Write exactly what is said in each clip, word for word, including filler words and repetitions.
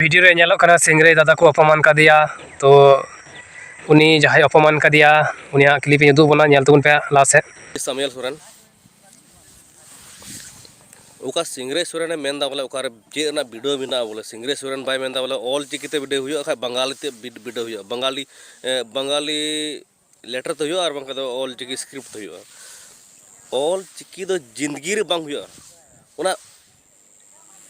Video ᱨᱮ ᱧᱮᱞᱚᱜ ᱠᱟᱱᱟ ᱥᱤᱝᱨᱟᱹᱭ ᱫᱟᱫᱟ ᱠᱚ ᱚᱯᱚᱢᱟᱱ ᱠᱟᱫᱮᱭᱟ᱾ ᱛᱚ ᱩᱱᱤ ᱡᱟᱦᱟᱸᱭ ᱚᱯᱚᱢᱟᱱ ᱠᱟᱫᱮᱭᱟ, ᱩᱱᱤᱭᱟᱜ ᱠᱞᱤᱯ ᱤᱧ ᱩᱫᱩᱜ ᱵᱚᱱᱟ, ᱧᱮᱞ ᱛᱟᱵᱚᱱ ᱯᱮ ᱞᱟᱦᱟ ᱥᱮᱫ᱾ ᱥᱟᱢᱩᱭᱮᱞ ᱥᱚᱨᱮᱱ, ᱚᱠᱟ ᱥᱤᱝᱨᱟᱹᱭ ᱥᱚᱨᱮᱱᱮ ᱢᱮᱱᱫᱟ ᱵᱚᱞᱮ ᱚᱠᱟᱨᱮ ᱪᱮᱫ ᱨᱮᱱᱟᱜ ᱵᱤᱰᱟᱹᱣ ᱢᱮᱱᱟᱜᱼᱟ? ᱵᱚᱞᱮ ᱥᱤᱝᱨᱟᱹᱭ ᱥᱚᱨᱮᱱ ᱵᱟᱭ ᱢᱮᱱᱫᱟ ᱵᱚᱞᱮ ᱚᱞ ᱪᱤᱠᱤᱛᱮ ᱵᱤᱰᱟᱹᱣ ᱦᱩᱭᱩᱜᱼᱟ, ᱠᱷᱟᱡ ᱵᱟᱝᱜᱟᱞᱤ ᱛᱮ ᱵᱤᱰ- ᱵᱤᱰᱟᱹᱣ ᱦᱩᱭᱩᱜᱼᱟ, ᱵᱟᱝᱜᱟᱞᱤ, ᱮ, ᱵᱟᱝᱜᱟᱞᱤ ᱞᱮᱴᱟᱨ ᱛᱮ ᱦᱩᱭᱩᱜᱼᱟ, ᱟᱨ ᱵᱟᱝᱠᱷᱟᱱ ᱫᱚ ᱚᱞ ᱪᱤᱠᱤ ᱥᱠᱨᱤᱯᱴ ᱛᱮ ᱦᱩᱭᱩᱜᱼᱟ᱾ ᱚᱞ ᱪᱤᱠᱤ ᱫᱚ ᱡᱤᱱᱫᱜᱤ ᱨᱮ ᱵᱟᱝ ᱦᱩᱭᱩᱜᱼᱟ᱾ ᱚᱱᱟ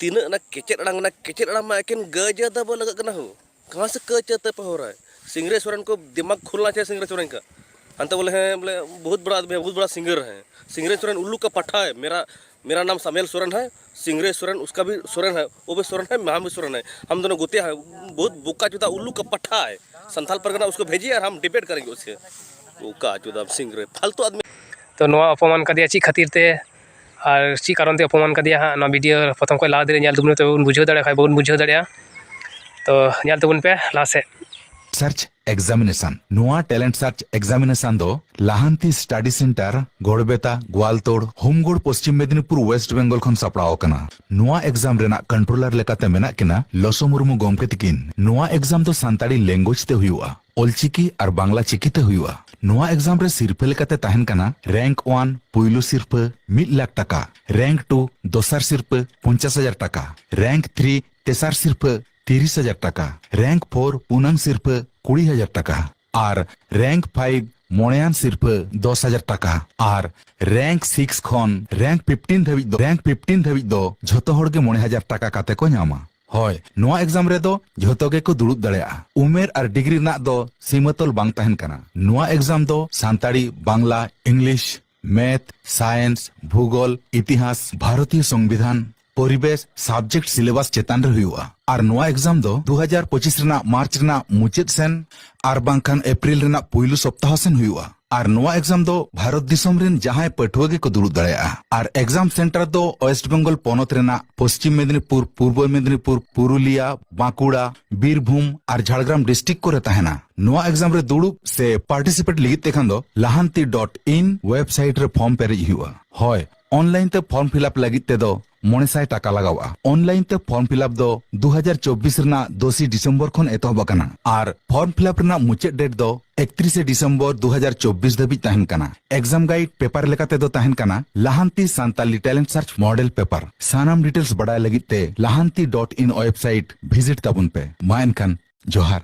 ᱛᱤᱱᱟᱹᱜ ᱚᱱᱟ ᱠᱮᱪᱮᱫ ᱟᱲᱟᱝ, ᱚᱱᱟ ᱠᱮᱪᱮᱫ ᱟᱲᱟᱝ ᱢᱟ ᱮᱠᱮᱱ ᱜᱟᱹᱡᱟᱹ ᱫᱟᱵᱚ ᱞᱟᱜᱟᱜ ᱠᱟᱱᱟ ᱦᱳ᱾ ᱠᱟᱦᱟᱸ ᱥᱮ ᱠᱟᱹᱪ ᱟᱛᱮ ᱯᱮ ᱦᱚᱨᱟ ᱦᱟᱭ? ᱥᱤᱝᱨᱟᱹᱭ ᱥᱚᱨᱮᱱ ᱠᱚ ᱫᱤᱢᱟᱜᱽ ᱠᱷᱩᱞᱱᱟ ᱪᱟᱦᱤᱭᱮ ᱥᱤᱝᱨᱟᱹᱭ ᱥᱚᱨᱮᱱ ᱠᱟ᱾ ᱦᱟᱱᱛᱮ ᱵᱚᱞᱮ ᱦᱮᱸ ᱵᱚᱞᱮ ᱵᱚᱦᱩᱛ ᱵᱟᱲᱟ ᱟᱫᱢᱤ ᱦᱟᱭ, ᱵᱚᱦᱩᱛ ᱵᱟᱲᱟ ᱥᱤᱝᱜᱟᱨ ᱦᱟᱭ᱾ ᱥᱤᱝᱨᱟᱹᱭ ᱥᱚᱨᱮᱱ ᱩᱞᱞᱩ ᱠᱟ ᱯᱟᱴᱷᱟ ᱦᱟᱭ, ᱢᱮᱨᱟ ᱢᱮᱨᱟ ᱱᱟᱢ ᱥᱟᱢᱩᱭᱮᱞ ᱥᱚᱨᱮᱱ ᱦᱟᱭ, ᱥᱤᱝᱨᱟᱹᱭ ᱥᱚᱨᱮᱱ ᱩᱥᱠᱟ ᱵᱷᱤ ᱥᱚᱨᱮᱱ ᱦᱟᱭ, ᱣᱳ ᱵᱷᱤ ᱥᱚᱨᱮᱱ ᱦᱟᱭ, ᱢᱮ ᱦᱟᱢ ᱵᱷᱤ ᱥᱚᱨᱮᱱ ᱦᱟᱭ, ᱦᱟᱢ ᱫᱳᱱᱳ ᱜᱳᱛᱮ ᱦᱟᱭ, ᱵᱚᱦᱩᱛ ᱵᱳᱠᱟ ᱪᱳᱫᱟ ᱩᱞᱞᱩ ᱠᱟ ᱯᱟᱴᱷᱟ ᱦᱟᱭ᱾ ᱥᱟᱱᱛᱟᱞ ᱯᱟᱨᱜᱟᱱᱟ ᱩᱥᱠᱳ ᱵᱷᱮᱡᱤᱭᱮ ᱟᱨ ᱦᱟᱢ ᱰᱤᱵᱮᱴ ᱠᱟᱨᱮᱝᱜᱮ ᱩᱥᱥᱮ᱾ ᱵᱳᱠᱟ ᱪᱳᱫᱟ ᱥᱤᱝᱨᱟᱹᱭ ᱯᱷᱟᱞᱛᱩ ᱟᱫᱢᱤ᱾ ᱛᱚ ᱱᱚᱣᱟ ᱚᱯᱚᱢᱟᱱ ᱠᱟᱫᱮᱭᱟ ᱪᱮᱫ ᱠᱷᱟᱹᱛᱤᱨ ᱛᱮ ᱟᱨ ᱪᱮᱫ ᱠᱟᱨᱚᱱ ᱛᱮ ᱚᱯᱚᱢᱟᱱ ᱠᱟᱫᱮᱭᱟ ᱦᱟᱸᱜ, ᱱᱚᱣᱟ ᱵᱷᱤᱰᱤᱭᱳ ᱯᱨᱚᱛᱷᱚᱢ ᱠᱷᱚᱱ ᱞᱟᱦᱟ ᱫᱷᱟᱹᱨᱤᱡ ᱧᱮᱞ ᱛᱟᱵᱚᱱ ᱯᱮ, ᱛᱚᱵᱮ ᱵᱚᱱ ᱵᱩᱡᱷᱟᱹᱣ ᱫᱟᱲᱮᱭᱟᱜᱼᱟ, ᱠᱷᱟᱡ ᱵᱟᱵᱚᱱ ᱵᱩᱡᱷᱟᱹᱣ ᱫᱟᱲᱮᱭᱟᱜᱼᱟ᱾ ᱛᱚ ᱧᱮᱞ ᱛᱟᱵᱚᱱ ᱯᱮ ᱞᱟᱦᱟ ᱥᱮᱫ᱾ Search examination. ᱱᱚᱣᱟ ᱴᱮᱞᱮᱱᱴ ᱥᱟᱨᱪ ᱮᱠᱡᱟᱢᱤᱱᱮᱥᱚᱱ ᱫᱚ ᱞᱟᱦᱟᱱᱛᱤ study centre, Garbeta, Goaltore, Homgarh, Paschim Medinipur, West Bengal ᱠᱷᱚᱱ ᱥᱟᱯᱲᱟᱣ ᱟᱠᱟᱱᱟ᱾ ᱱᱚᱣᱟ ᱮᱠᱡᱟᱢ ᱨᱮᱱᱟᱜ ᱠᱚᱱᱴᱨᱳᱞᱟᱨ ᱞᱮᱠᱟᱛᱮ ᱢᱮᱱᱟᱜ ᱠᱤᱱᱟ ᱞᱚᱥᱚ ᱢᱩᱨᱢᱩ ᱜᱚᱢᱠᱮ ᱛᱤᱠᱤᱱ᱾ ᱱᱚᱣᱟ ᱮᱠᱡᱟᱢ ᱫᱚ ᱥᱟᱱᱛᱟᱲᱤ ᱞᱮᱝᱜᱩᱭᱮᱡᱽ ᱛᱮ ᱦᱩᱭᱩᱜᱼᱟ, ᱚᱞᱪᱤᱠᱤ ᱟᱨ ᱵᱟᱝᱞᱟ ᱪᱤᱠᱤ ᱛᱮ ᱦᱩᱭᱩᱜᱼᱟ᱾ ᱱᱚᱣᱟ ᱮᱠᱡᱟᱢ ᱨᱮ ᱥᱤᱨᱯᱷᱟᱹ ᱞᱮᱠᱟᱛᱮ ᱛᱟᱦᱮᱱ ᱠᱟᱱᱟ ᱨᱮᱝᱠ ᱚᱣᱟᱱ ᱯᱩᱭᱞᱩ ᱥᱤᱨᱯᱷᱟᱹ ᱢᱤᱫ ᱞᱟᱠᱷ ᱴᱟᱠᱟ, ᱨᱮᱝᱠ ᱴᱩ ᱫᱚᱥᱟᱨ ᱥᱤᱨᱯᱷᱟᱹ ᱯᱚᱧᱪᱟᱥ ᱦᱟᱡᱟᱨ ᱴᱟᱠᱟ, ᱨᱮᱝᱠ ᱛᱷᱨᱤ ᱛᱮᱥᱟᱨ ᱥᱤᱨᱯᱷᱟᱹ ᱛᱤᱨᱤᱥ ᱦᱟᱡᱟᱨ ᱴᱟᱠᱟ, ᱨᱮᱝᱠ ᱯᱷᱳᱨ ᱯᱩᱱᱟᱝ ᱥᱤᱨᱯᱷᱟᱹ ᱠᱩᱲᱤ ᱦᱟᱡᱟᱨ ᱴᱟᱠᱟ ᱟᱨ ᱨᱮᱝᱠ ᱯᱷᱟᱭᱤᱵᱷ ᱢᱚᱬᱮᱭᱟᱱ ᱥᱤᱨᱯᱷᱟᱹ ᱫᱚᱥ ᱦᱟᱡᱟᱨ ᱴᱟᱠᱟ ᱟᱨ ᱨᱮᱝᱠ ᱥᱤᱠᱥ ᱠᱷᱚᱱ ᱨᱮᱝᱠ ᱯᱷᱤᱯᱴᱤᱱ ᱫᱷᱟᱹᱵᱤᱡ ᱫᱚ, ᱨᱮᱝᱠ ᱯᱷᱤᱯᱴᱤᱱ ᱫᱷᱟᱹᱵᱤᱡ ᱫᱚ ᱡᱷᱚᱛᱚ ᱦᱚᱲ ᱜᱮ ᱢᱚᱬᱮ ᱦᱟᱡᱟᱨ ᱴᱟᱠᱟ ᱠᱟᱛᱮ ᱠᱚ ᱧᱟᱢᱟ᱾ ᱦᱳᱭ, ᱱᱚᱣᱟ ᱮᱠᱡᱟᱢ ᱨᱮᱫᱚ ᱡᱷᱚᱛᱚ ᱜᱮᱠᱚ ᱫᱩᱲᱩᱵ ᱫᱟᱲᱮᱭᱟᱜᱼᱟ᱾ ᱩᱢᱮᱨ ᱟᱨ ᱰᱤᱜᱽᱨᱤ ᱨᱮᱱᱟᱜ ᱫᱚ ᱥᱤᱢᱟᱹᱛᱚᱞ ᱵᱟᱝ ᱛᱟᱦᱮᱱ ᱠᱟᱱᱟ᱾ ᱱᱚᱣᱟ ᱮᱠᱡᱟᱢ ᱫᱚ Santali, Bangla, English, math, science, ᱵᱷᱩᱜᱳᱞ, ᱤᱛᱤᱦᱟᱥ, ᱵᱷᱟᱨᱚᱛᱤᱭᱚ ᱥᱚᱝᱵᱤᱫᱷᱟᱱ, ᱯᱚᱨᱤᱵᱮᱥ ᱥᱟᱵᱡᱮᱠᱴ ᱥᱤᱞᱮᱵᱟᱥ ᱪᱮᱛᱟᱱ ᱨᱮ ᱦᱩᱭᱩᱜᱼᱟ᱾ ᱟᱨ ᱱᱚᱣᱟ ᱮᱠᱡᱟᱢ ᱫᱚ ᱫᱩ ᱦᱟᱡᱟᱨ ᱯᱚᱸᱪᱤᱥ ᱨᱮᱱᱟᱜ ᱢᱟᱨᱪ ᱨᱮᱱᱟᱜ ᱢᱩᱪᱟᱹᱫ ᱥᱮᱱ ᱟᱨ ᱵᱟᱝᱠᱷᱟᱱ ᱮᱯᱨᱤᱞ ᱨᱮᱱᱟᱜ ᱯᱩᱭᱞᱩ ᱥᱚᱯᱛᱟᱦᱚ ᱥᱮᱱ ᱦᱩᱭᱩᱜᱼᱟ᱾ ᱟᱨ ᱱᱚᱣᱟ ᱮᱠᱡᱟᱢ ᱫᱚ ᱵᱷᱟᱨᱚᱛ ᱫᱤᱥᱚᱢ ᱨᱮᱱ ᱡᱟᱦᱟᱸᱭ ᱯᱟᱹᱴᱷᱩᱣᱟᱹ ᱜᱮᱠᱚ ᱫᱩᱲᱩᱵ ᱫᱟᱲᱮᱭᱟᱜᱼᱟ᱾ ᱟᱨ ᱮᱠᱡᱟᱢ ᱥᱮᱱᱴᱟᱨ ᱫᱚ ᱳᱭᱮᱥᱴ ᱵᱮᱝᱜᱚᱞ ᱯᱚᱱᱚᱛ ᱨᱮᱱᱟᱜ ᱯᱚᱥᱪᱤᱢ ᱢᱮᱫᱤᱱᱤᱯᱩᱨ, ᱯᱩᱨᱵᱚ ᱢᱮᱫᱤᱱᱤᱯᱩᱨ, ᱯᱩᱨᱩᱞᱤᱭᱟ, ᱵᱟᱸᱠᱩᱲᱟ, ᱵᱤᱨᱵᱷᱩᱢ ᱟᱨ ᱡᱷᱟᱲᱜᱨᱟᱢ ᱰᱤᱥᱴᱨᱤᱠᱴ ᱠᱚᱨᱮ ᱛᱟᱦᱮᱱᱟ᱾ ᱱᱚᱣᱟ ᱮᱠᱡᱟᱢ ᱨᱮ ᱫᱩᱲᱩᱵ ᱥᱮ ᱯᱟᱨᱴᱤᱥᱤᱯᱮᱴ ᱞᱟᱹᱜᱤᱫ ᱛᱮ ᱠᱷᱟᱱ ᱫᱚ ᱞᱟᱦᱟᱱᱛᱤ ᱰᱚᱴ ᱤᱱ ᱣᱮᱵᱥᱟᱭᱤᱴ ᱨᱮ ᱯᱷᱚᱨᱢ ᱯᱮᱨᱮᱡ ᱦᱩᱭᱩᱜᱼᱟ᱾ ᱦᱳᱭ, ᱚᱱᱞᱟᱭᱤᱱ ᱛᱮ ᱯᱷᱚᱨᱢ ᱯᱷᱤᱞᱟᱯ ᱞᱟᱹᱜᱤᱫ ᱛᱮᱫᱚ ᱢᱚᱬᱮ ᱥᱟᱭ ᱴᱟᱠᱟ ᱞᱟᱜᱟᱣᱜᱼᱟ᱾ ᱚᱱᱞᱟᱭᱤᱱ ᱛᱮ ᱯᱷᱚᱨᱢ ᱯᱷᱤᱞᱟᱯ ᱫᱚ ᱫᱩ ᱦᱟᱡᱟᱨ ᱪᱚᱵᱵᱤᱥ ᱨᱮᱱᱟᱜ ᱫᱚᱥᱤ ᱰᱤᱥᱮᱢᱵᱚᱨ ᱠᱷᱚᱱ ᱮᱛᱚᱦᱚᱵ ᱟᱠᱟᱱᱟ ᱟᱨ ᱯᱷᱚᱨᱢ ᱯᱷᱤᱞᱟᱯ ᱨᱮᱱᱟᱜ ᱢᱩᱪᱟᱹᱫ ᱰᱮᱴ ᱫᱚ ᱮᱠᱛᱨᱤᱥᱮ ᱰᱤᱥᱮᱢᱵᱚᱨ ᱫᱩ ᱦᱟᱡᱟᱨ ᱪᱚᱵᱵᱤᱥ ᱫᱷᱟᱹᱵᱤᱡ ᱛᱟᱦᱮᱱ ᱠᱟᱱᱟ᱾ ᱮᱠᱡᱟᱢ ᱜᱟᱭᱤᱰ ᱯᱮᱯᱟᱨ ᱞᱮᱠᱟᱛᱮ ᱫᱚ ᱛᱟᱦᱮᱱ ᱠᱟᱱᱟ ᱞᱟᱦᱟᱱᱛᱤ Santali talent search model paper. ᱥᱟᱱᱟᱢ ᱰᱤᱴᱮᱞᱥ ᱵᱟᱰᱟᱭ ᱞᱟᱹᱜᱤᱫ ᱛᱮ ᱞᱟᱦᱟᱱᱛᱤ ᱰᱚᱴ ᱤᱱ ᱣᱮᱵᱥᱟᱭᱤᱴ ᱵᱷᱤᱡᱤᱴ ᱛᱟᱵᱚᱱ ᱯᱮ᱾ ᱢᱟ ᱮᱱᱠᱷᱟᱱ ᱡᱚᱦᱟᱨ᱾